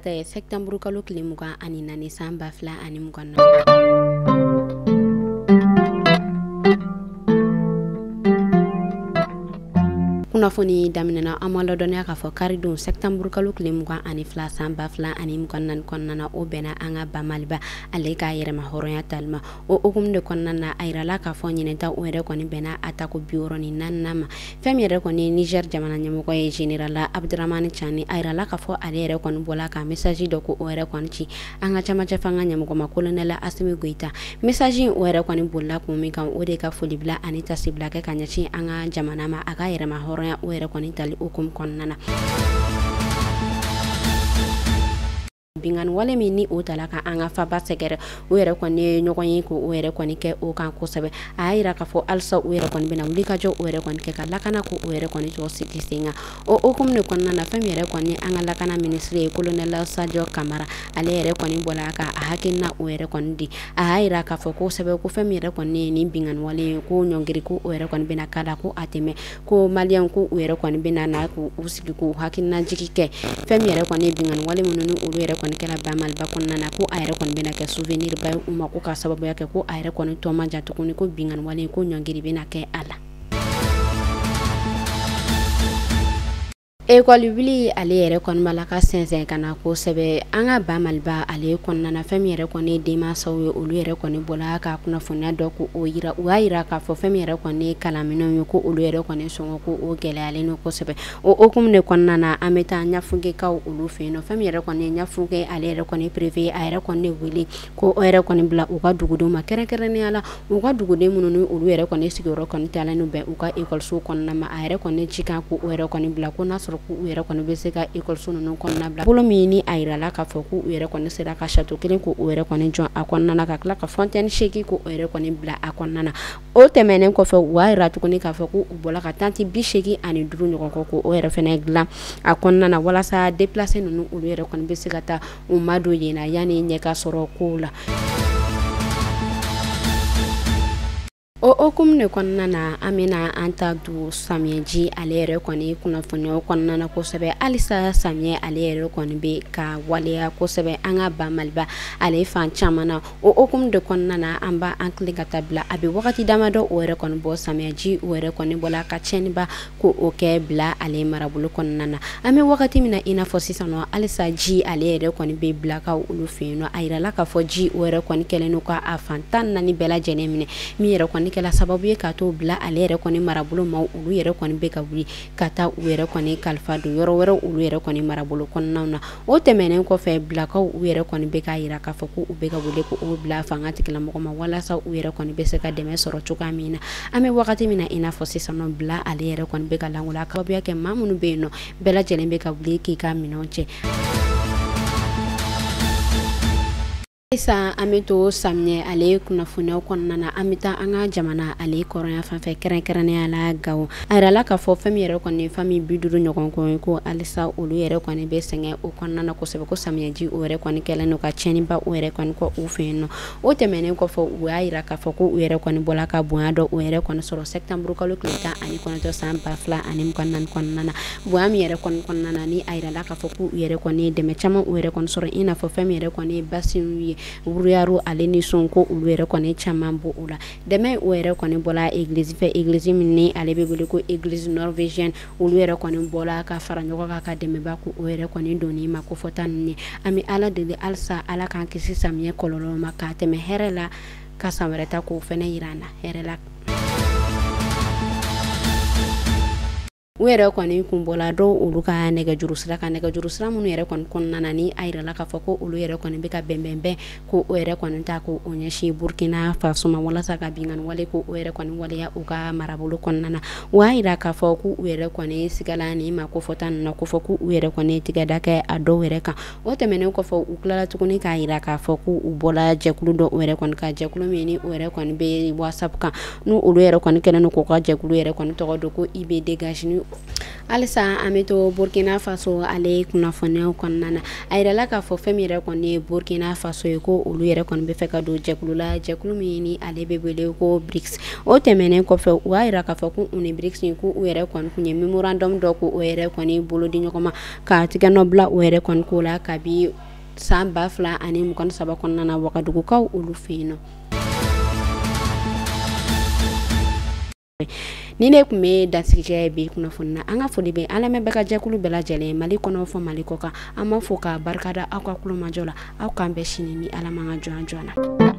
tarata ye septembre kalo tile 24 san 2024. Kunnafoni daminɛna an ma ladɔnniya k'a fɔ karidon septembre kalo tile 22 san 2024 kɔnɔna na, o bɛnna an ka ba Maliba ale ka yɛrɛma hɔrɔnya tali ma. O hukumu de kɔnɔna na, a yirala k'a fɔ ɲinɛta o yɛrɛ kɔni bɛnna a tako 64nan ma. Fɛn min yɛrɛ kɔni ye Niger jamana ɲɛmɔgɔ ye général Abdramane Tiani, a yirala k'a fɔ ale yɛrɛ kɔni bɔla ka message dɔ ko o yɛrɛ kɔni ci an ka camancɛ fanga ɲɛmɔgɔ ma colonel Assimi Goïta. Message in o yɛrɛ kɔni bolila kun min kan, o de ka folibila ani tasibila kɛ ka ɲɛsin an ka jamana ma a ka yɛrɛma hɔrɔnya o yɛrɛ kɔni tali hukumu kɔnɔna na. Binkanni wale min ni o tala ka an ka faba sɛgɛrɛ, o yɛrɛ kɔni ye ɲɔgɔn ye ko o yɛrɛ kɔni kɛ o kan kosɛbɛ. A y'a yira k'a fɔ halisa o yɛrɛ kɔni bɛna wuli ka jɔ o yɛrɛ kɔni kɛ ka lakana ko o yɛrɛ kɔni jɔ sigi sen kan. O hukumu de kɔnɔna na, fɛn min yɛrɛ kɔni an ka lakana minisiri ye colonel Sadio Kamara, ale yɛrɛ kɔni bɔla ka a hakilina o yɛrɛ kɔni di. A y'a yira k'a fɔ kosɛbɛ ko fɛn min yɛrɛ kɔni ye nin binkanni wale ye, ko ɲɔngiri ko o yɛrɛ kɔni bɛna k'a la, ko a tɛmɛ ko maliyɛnw ko u yɛrɛ kɔni bɛna na k'u sigi k'u hakilina jigi kɛ. Fɛn min yɛrɛ kɔni ye binkanni wale minnu ni olu yɛrɛ kɔni kɛra ba Maliba kɔnɔna na, ko a yɛrɛ kɔni bɛna kɛ souvenir ba ye u ma, ko k'a sababuya kɛ ko a yɛrɛ kɔni tɔ man jan tuguni, ko binkanni wale ko ɲɔngiri bɛna kɛ a la. Ekɔli wuli ale yɛrɛ kɔni b'a la ka sɛnsɛn ka na kosɛbɛ an ka ba Maliba ale kɔnɔna na. Fɛn min yɛrɛ kɔni ye denmansaw ye, olu yɛrɛ kɔni bɔla ka kunnafoniya dɔ ko o yira. U y'a yira k'a fɔ fɛn min yɛrɛ kɔni ye kalanminɛnw ye, ko olu yɛrɛ kɔni sɔngɔ ko o gɛlɛyalen don kosɛbɛ. O hukumu de kɔnɔna na, an bɛ taa Ɲafunkekaw olu fɛ yen nɔ. Fɛn min yɛrɛ kɔni ye Ɲafunke ale yɛrɛ kɔni préfet, a yɛrɛ kɔni de wele ko o yɛrɛ kɔni bila u ka dugudenw ma, kɛrɛnkɛrɛnnenya la u ka duguden minnu ni olu yɛrɛ kɔni sigiyɔrɔ kɔni talen don bɛn u ka ekɔliso kɔnɔna ma. A yɛrɛ kɔni cikan ko o yɛrɛ kɔni bila ko n'a sɔrɔ k'u yɛrɛ kɔni bɛ se ka ekɔliso ninnu kɔnɔna bila bolo min ni a yirala k'a fɔ k'u yɛrɛ kɔni sera ka château kelen k'o yɛrɛ kɔni jɔ a kɔnɔna na, ka tila ka fontaine seegin k'o yɛrɛ kɔni bila a kɔnɔna na. O tɛmɛnen kɔfɛ, u y'a yira tuguni k'a fɔ k'u bɔla ka tente 85 ɲɔgɔn kɔ k'o yɛrɛ fɛnɛ dilan a kɔnɔna na, walasa déplacé ninnu olu yɛrɛ kɔni bɛ se ka taa u ma don yen na yanni ɲɛ ka sɔrɔ kow la. O hukumu de kɔnɔna na, an bɛna an ta don samiyɛji ale yɛrɛ kɔni kunnafoniyaw kɔnɔna na kosɛbɛ. Halisa samiyɛ ale yɛrɛ kɔni bɛ ka waleya kosɛbɛ an ka ba Maliba ale fan caman na. O hukumu de kɔnɔna na, an b'a an tilen ka taa bila a bɛ wagati damadɔ o yɛrɛ kɔni bɔ samiyɛji o yɛrɛ kɔni bɔla ka tiɲɛniba ko o kɛ bila ale marabolo kɔnɔna na. An bɛ wagati min na i n'a fɔ sisan nɔ, halisa ji ale yɛrɛ kɔni bɛ bilakaw olu fɛ yen nɔ. A yirala k'a fɔ ji o yɛrɛ kɔni kɛlen don ka a fan 14 bɛɛ lajɛlen minɛ, min yɛrɛ kɔni kɛla sababu ye k'a to bila ale yɛrɛ kɔni marabolo ma. Olu yɛrɛ kɔni bɛ ka wuli ka taa u yɛrɛ kɔni kalifa don yɔrɔ wɛrɛ olu yɛrɛ kɔni marabolo kɔnɔnaw na. O tɛmɛnen kɔfɛ, bilakaw u yɛrɛ kɔni bɛ k'a yira k'a fɔ ko u bɛ ka wele ko o bila fanga tigilamɔgɔ ma, walasa u yɛrɛ kɔni bɛ se ka dɛmɛ sɔrɔ cogoya min na. An bɛ wagati min na i n'a fɔ sisan nɔ, bila ale yɛrɛ kɔni bɛ ka lankolon a sababuya kɛ maa minnu bɛ yen nɔ, bɛɛ lajɛlen bɛ ka wuli k'i ka minɛnw cɛ. Sisan an bɛ to samiyɛ ale kunnafoniyaw kɔnɔna na, an bɛ taa an ka jamana ale kɔrɔnya fan fɛ, kɛrɛnkɛrɛnnenya la Gawo. A yirala k'a fɔ fɛn min yɛrɛ kɔni ye famille 50 ɲɔgɔn kɔ ye, ko halisa olu yɛrɛ kɔni bɛ sɛgɛn o kɔnɔna na kosɛbɛ, ko samiyɛji o yɛrɛ kɔni kɛlen don ka tiɲɛniba o yɛrɛ kɔni kɔ u fɛ yen nɔ. O tɛmɛnen kɔfɛ, u y'a yira k'a fɔ ko u yɛrɛ kɔni bɔla ka bonya dɔ o yɛrɛ kɔni sɔrɔ septembre kalo tile 19 san 2024 kɔnɔna na. Bonya min yɛrɛ kɔni kɔnɔna na, ni a yirala k'a fɔ k'u yɛrɛ kɔni ye dɛmɛ caman o yɛrɛ kɔni sɔrɔ, i n'a fɔ fɛn min yɛrɛ kɔni ye basiw ye, wuruyaro ale ni son, ko olu yɛrɛ kɔni caman bɔ o la. Dɛmɛ o yɛrɛ kɔni bɔla église fɛ, église min ni ale bɛ wele ko église norvégienne, olu yɛrɛ kɔni bɔla ka fara ɲɔgɔn kan ka dɛmɛba ko o yɛrɛ kɔni donni ma ko fɔta ninnu ye. An bɛ Ala deli halisa Ala k'an kisi samiyɛ kɔlɔlɔ ma, k'a tɛmɛ hɛrɛ la, ka san wɛrɛ ta k'o fɛnɛ yira an na hɛrɛ la. U yɛrɛ kɔni kun bɔla dɔw olu ka nɛgɛjuru sira kan, nɛgɛjuru sira minnu yɛrɛ kɔni kɔnɔna na, ni a yirala k'a fɔ ko olu yɛrɛ kɔni bɛ ka bɛnbɛnbɛn ko o yɛrɛ kɔni ta ko o ɲɛsin Burkina Faso ma, walasa ka binkanni wale ko o yɛrɛ kɔni waleya u ka marabolo kɔnɔna na. U y'a yira k'a fɔ k'u yɛrɛ kɔni sigala nin ma ko fɔta ninnu na, ko fɔ k'u yɛrɛ kɔni tigɛda kɛ a dɔw yɛrɛ kan. O tɛmɛnen kɔfɛ, u tilala tuguni k'a yira k'a fɔ k'u bɔla jɛkulu dɔ o yɛrɛ kɔni kan, jɛkulu min ni o yɛrɛ kɔni bɛ WhatsApp kan, n'u olu yɛrɛ kɔni kɛlen don k'u ka jɛkulu yɛrɛ kɔni tɔgɔ don ko IB dégage, ni bolo. Halisa an bɛ to Burkina Faso ale kunnafoniyaw kɔnɔna na. A yirala k'a fɔ fɛn min yɛrɛ kɔni ye Burkina Faso ye, ko olu yɛrɛ kɔni bɛ fɛ ka don jɛkulu la, jɛkulu min ni ale bɛ wele ko BRICS. O tɛmɛnen kɔfɛ, u y'a yira k'a fɔ ko u ni BRICS, ko u yɛrɛ kɔni tun ye memorandum dɔ ko o yɛrɛ kɔni bolo di ɲɔgɔn ma ka tigɛnɔ bila o yɛrɛ kɔni ko la kabi san 2023 kɔnɔna na Wagadugukaw olu fɛ yen nɔ. Ni ne tun bɛ dansigi kɛ bi kunnafoni na. An ka foli bɛ an lamɛnbaga ka jɛkulu bɛɛ lajɛlen, Mali kɔnɔ fɔ Mali kɔ kan. An b'a fɔ ka barikada aw ka kulomajɔ la. Aw k'an bɛn sini ni Ala ma ka jɔn jɔn na.